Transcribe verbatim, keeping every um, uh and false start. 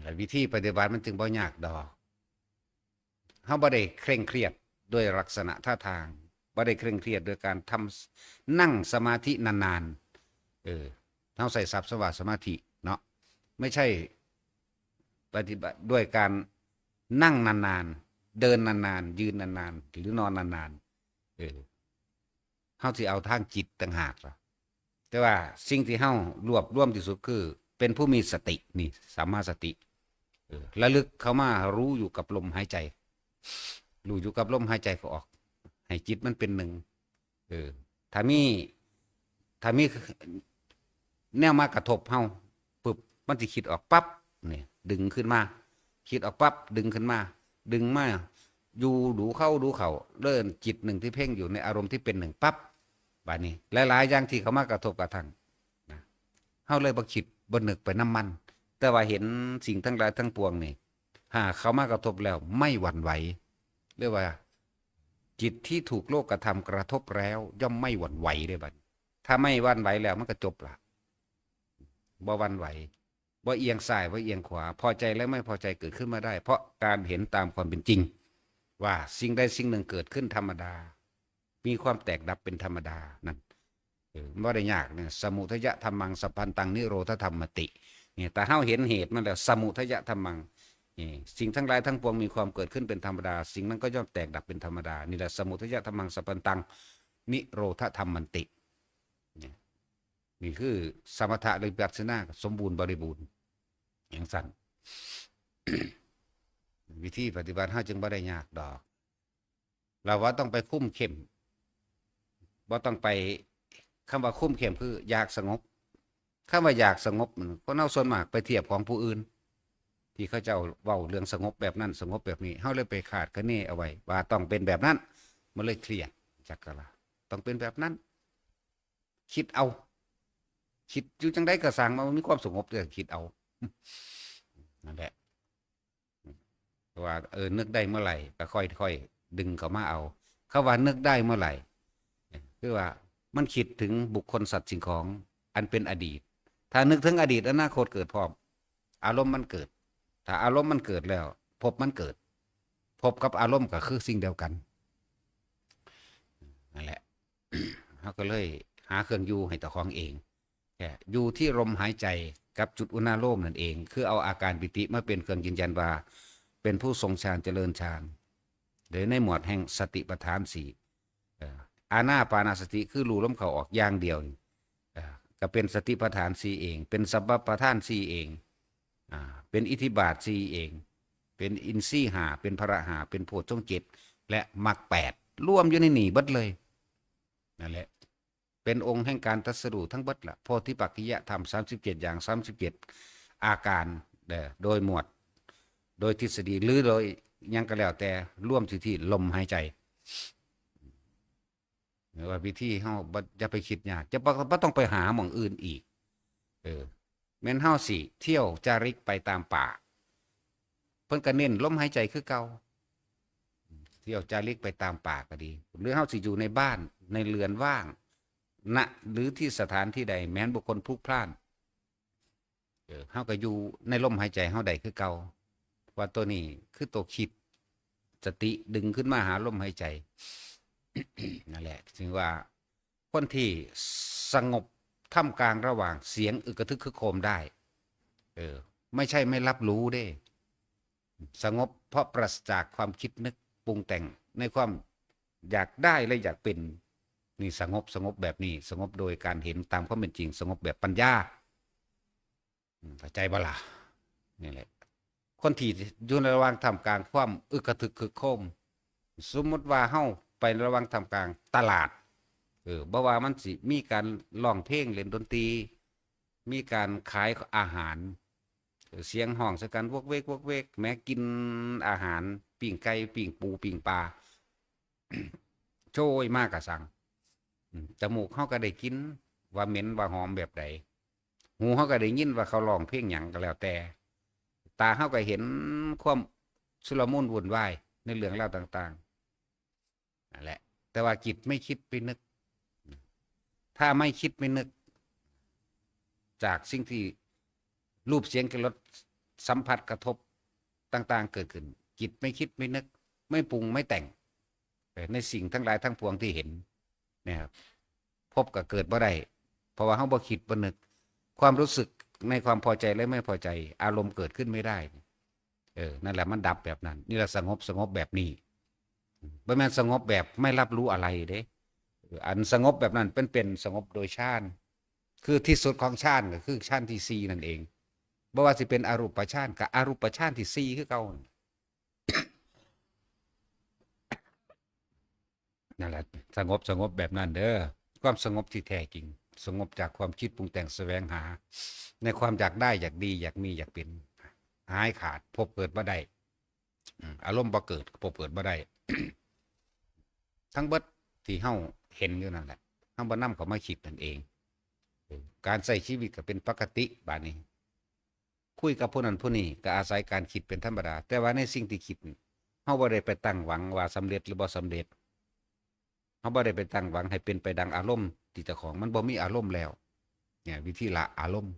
และวิธีปฏิบัติมันจึงบ่ยากดอก เฮาบ่ได้เคร่งเครียดด้วยลักษณะท่าทาง บ่ได้เคร่งเครียดด้วยการทำ นั่งสมาธินานๆ เออ เฮาใส่ศัพท์ว่าสมาธิเนาะ ไม่ใช่ปฏิบัติด้วยการนั่งนานๆ เดินนานๆ ยืนนานๆ หรือนอนนานๆ เออ เฮาสิเอาทางจิตต่างหากล่ะ แต่ว่าสิ่งที่เฮารวบรวมที่สุดคือเป็นผู้มีสติ นี่ สัมมาสติ เออ ระลึกเข้ามารู้อยู่กับลมหายใจ รู้อยู่กับลมหายใจเข้าออก ให้จิตมันเป็นหนึ่ง เออ ถ้ามี ถ้ามีแนวมากระทบเฮา ปึ๊บ มันสิคิดออกปั๊บ นี่ ดึงขึ้นมา คิดออกปั๊บ ดึงขึ้นมา ดึงมา อยู่ดูเข้าดูเข้า เริ่มจิตหนึ่งที่เพ่งอยู่ในอารมณ์ที่เป็นหนึ่งปั๊บ บาดนี้ หลายๆ อย่างที่เข้ามากระทบกระทั่งนะ เฮาเลยบ่คิดบ่นึกไปนำมัน แต่ว่าเห็นสิ่งทั้งหลายทั้งปวงนี่ หากเข้ามากระทบแล้วไม่หวั่นไหว เรียกว่า จิตที่ถูกโลกธรรมกระทบแล้วย่อมไม่หวั่นไหวเด้บัดนี้ ถ้าไม่หวั่นไหวแล้วมันก็จบละ บ่หวั่นไหว บ่เอียงซ้าย บ่เอียงขวา พอใจและไม่พอใจเกิดขึ้นมาได้ เพราะการเห็นตามความเป็นจริง ว่าสิ่งใดสิ่งหนึ่งเกิดขึ้นธรรมดา มีความแตกดับเป็นธรรมดา นั่น เออ บ่ได้ยากเนี่ย สมุทัยธรรมังสัพพันตังนิโรธธรรมมติ เนี่ย แต่เฮาเห็นเหตุมันแล้ว สมุทัยธรรมัง นี่ สิ่งทั้งหลายทั้งปวงมีความเกิดขึ้นเป็นธรรมดา สิ่งนั้นก็ย่อมแตกดับเป็นธรรมดา นี่แหละ สมุทัยธรรมังสัพพันตังนิโรธธรรมมติ เนี่ย นี่คือสมถะและวิปัสสนาสมบูรณ์บริบูรณ์ จั่งซั้น วิธีปฏิบัติเฮาจึงบ่ได้ยากดอก เราว่าต้องไปคุมเข้ม บ่ต้องไป คำว่าคุมเข้มคืออยากสงบ คำว่าอยากสงบมัน คนเฮาส่วนมากไปเทียบของผู้อื่น ที่เขาเจ้าเว้าเรื่องสงบแบบนั้น สงบแบบนี้ เฮาเลยไปคาดคะเนเอาไว้ ว่าต้องเป็นแบบนั้น มันเลยเครียด จักกะละ ต้องเป็นแบบนั้น คิดเอา คิดอยู่จั่งใดก็ซ่าง มันมีความสงบเด้อ คิดเอา นั่นแหละ ว่า เออ นึกได้เมื่อไหร่ก็ค่อยๆ ดึงเข้ามาเอา คำว่านึกได้เมื่อไหร่ คือว่ามันคิดถึงบุคคลสัตว์สิ่งของอันเป็นอดีต ถ้านึกถึงอดีต อนาคตเกิดพร้อม อารมณ์มันเกิด ถ้าอารมณ์มันเกิดแล้ว ภพมันเกิด ภพกับอารมณ์ก็คือสิ่งเดียวกัน นั่นแหละ เฮาก็เลยหาเครื่องอยู่ให้เจ้าของเอง แค่อยู่ที่ลมหายใจกับจุดอุณาโลมนั่นเอง คือเอาอาการปีติมาเป็นเครื่องยืนยันว่า เป็นผู้ทรงฌานเจริญฌาน หรือในหมวดแห่งสติปัฏฐานสี่ เอ่อ อานาปานสติคือรู้ลมเข้าออกอย่างเดียวนี่ เอ่อ ก็เป็นสติปัฏฐานสี่เอง เป็นสัมปทานสี่เอง อ่า เป็นอิทธิบาทสี่เอง เป็นอินทรีย์ห้า เป็นพละห้า เป็นโพชฌงค์เจ็ด และมรรคแปด รวมอยู่ในนี่เบิดเลย นั่นแหละ เป็นองค์แห่งการตรัสรู้ทั้งเบิดละ โพธิปักขิยธรรม สามสิบเจ็ด อย่าง สามสิบเจ็ด อาการ เด้อ โดยหมวด โดยทฤษฎี หรือโดยหยังก็แล้วแต่ รวมที่ที่ลมหายใจ หรือว่าวิธีเฮาบ่ อย่าไปคิดยาก จะบ่ บ่ต้องไปหาหม่องอื่นอีก เออ แม่นเฮาสิเที่ยวจาริกไปตามป่า เพิ่นก็เน้นลมหายใจคือเก่า เที่ยวจาริกไปตามป่าก็ดี หรือเฮาสิอยู่ในบ้าน ในเรือนว่าง ณ หรือที่สถานที่ใด แม้นบุคคลพลุกพล่าน เออ เฮาก็อยู่ในลมหายใจเฮาได้คือเก่า ว่าตัวนี้คือตัวคิด สติดึงขึ้นมาหาลมหายใจ นั่นแหละ ถึงว่าคนที่สงบท่ามกลางระหว่างเสียงอึกกระทึกครึกโครมได้ เออ ไม่ใช่ไม่รับรู้เด้ สงบเพราะปราศจากความคิดนึกปรุงแต่งในความอยากได้และอยากเป็น นี่สงบ สงบแบบนี้ สงบโดยการเห็นตามความเป็นจริง สงบแบบปัญญา อืม เข้าใจบ่ล่ะ นี่แหละ คนที่อยู่ในระหว่างท่ามกลางความอึกกระทึกครึกโครม สมมุติว่าเฮาไประหว่างท่ามกลางตลาด เออ บ่ว่ามันสิมีการร้องเพลง เล่นดนตรี มีการขายอาหาร เออ เสียงฮ้องใส่กันวกเวกวกเวก แหม กินอาหาร ปิ้งไก่ ปิ้งปู ปิ้งปลา โชยมากกะสัง อืม จมูกเฮาก็ได้กลิ่น ว่าเหม็นว่าหอมแบบใด หูเฮาก็ได้ยินว่าเขาร้องเพลงหยังก็แล้วแต่ ตาเฮาก็เห็นความชุลมุนวุ่นวายในเรื่องราวต่างๆ นั่นแหละ แต่ว่าจิตไม่คิดไปนึก ถ้าไม่คิดไม่นึก จากสิ่งที่รูปเสียงกลิ่นรส สัมผัสกระทบต่างๆเกิดขึ้น จิตไม่คิดไม่นึก ไม่ปรุงไม่แต่ง เอ่อในสิ่งทั้งหลายทั้งปวงที่เห็นนะครับ ภพก็เกิดบ่ได้ เพราะว่าเฮาบ่คิดบ่นึก ความรู้สึกในความพอใจและไม่พอใจ อารมณ์เกิดขึ้นไม่ได้ เออ นั่นแหละมันดับแบบนั้น นี่ละสงบ สงบแบบนี้ บ่แม่นสงบแบบไม่รับรู้อะไรเด้ เออ อันสงบแบบนั้นเป็น เป็นสงบโดยฌาน คือที่สุดของฌานก็คือฌานที่สี่นั่นเอง บ่ว่าสิเป็นอรูปฌานกับอรูปฌานที่สี่คือเก่า นั่นแหละ สงบ สงบแบบนั้นเด้อ ความสงบที่แท้จริง สงบจากความคิดปรุงแต่งแสวงหา ในความอยากได้ อยากดี อยากมี อยากเป็น หายขาด ภพเกิดบ่ได้ อืม อารมณ์บ่เกิด ภพเกิดบ่ได้ ทั้งเบิดที่เฮาเห็นอยู่นั่นแหละ เฮาบ่นำเข้ามาคิดนั่นเอง การใช้ชีวิตก็เป็นปกติ บาดนี้ คุยกับผู้นั้นผู้นี้ก็อาศัยการคิดเป็นธรรมดา แต่ว่าในสิ่งที่คิดนี่ เฮาบ่ได้ไปตั้งหวังว่าสำเร็จหรือบ่สำเร็จ เฮาบ่ได้ไปตั้งหวังให้เป็นไปดังอารมณ์ที่เจ้าของ มันบ่มีอารมณ์แล้ว เนี่ย วิธีละอารมณ์